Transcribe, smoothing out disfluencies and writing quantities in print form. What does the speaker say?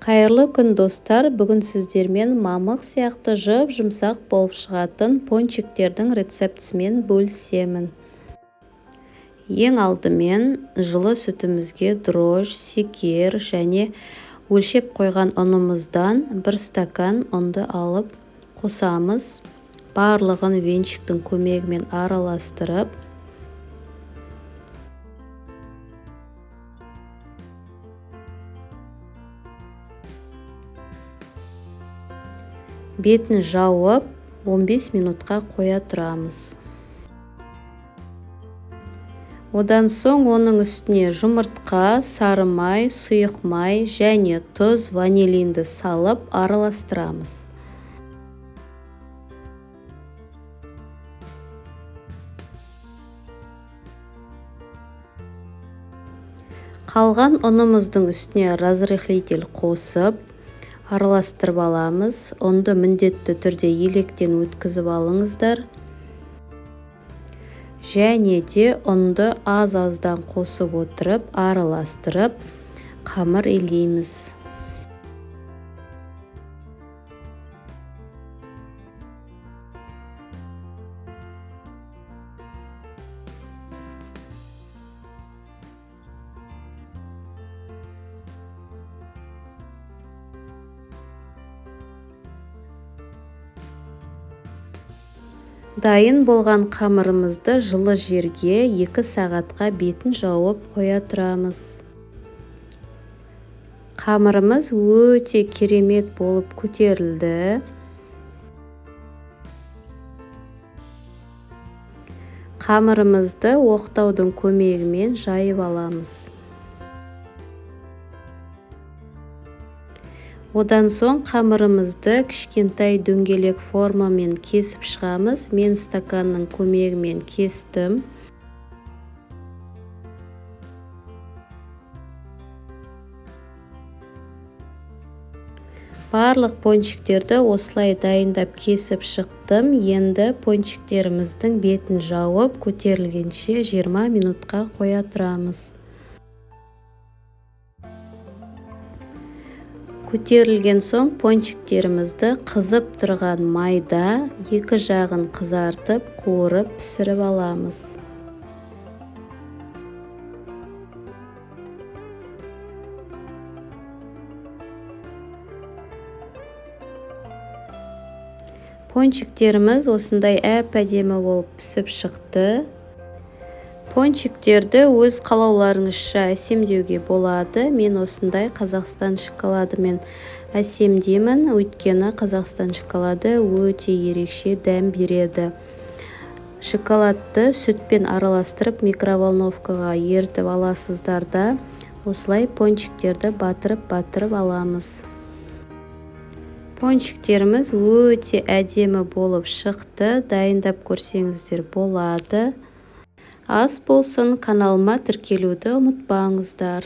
Қайырлы күн, достар! Бүгін сіздермен мамық сияқты жұп-жұмсақ болып шығатын пончиктердің рецептісімен бөлісемін. Ең алдымен жылы сүтімізге дрожж, шекер және өлшеп қойған ұнымыздан 1 стакан ұнды алып қосамыз. Барлығын венчиктің көмегімен араластырып, бетін жауып 15 минутқа қоя тұрамыз. Одан соң оның үстіне жұмыртқа, сары май, сұйық май және тұз, ванилинді салып араластырамыз. Қалған ұнымыздың үстіне разрыхлитель қосып араластырып аламыз. Ұнды міндетті түрде електен өткізіп алыңыздар. Және де ұнды аз-аздан қосып отырып, араластырып, қамыр илейміз. Дайын болған қамырымызды жылы жерге 2 сағатқа бетін жауып қоя тұрамыз. Қамырымыз өте керемет болып көтерілді. Қамырымызды оқтаудың көмегімен жайып аламыз. Одан соң қамырымызды кішкентай дөңгелек формамен кесіп шығамыз. Мен стаканның көмегімен кестім. Барлық пончиктерді осылай дайындап кесіп шықтым. Енді пончиктеріміздің бетін жауып, көтерілгенше 20 минутқа қоя тұрамыз. Көтерілген соң пончиктерімізді қызып тұрған майда екі жағын қызартып, қуырып пісіріп аламыз. Пончиктеріміз осындай әп-әдемі болып пісіп шықты. Пончиктерді өз қалауларыңызша әсемдеуге болады. Мен осындай Қазақстан шоколадымен әсемдеймін, өйткені Қазақстан шоколады өте ерекше дәм береді. Шоколадты сүтпен араластырып микроволновкаға ерітіп аласыздар да, осылай пончиктерді батырып-батырып аламыз. Пончиктеріміз өте әдемі болып шықты. Дайындап көрсеңіздер болады. Ас болсын, каналыма тіркелуді ұмытпаңыздар.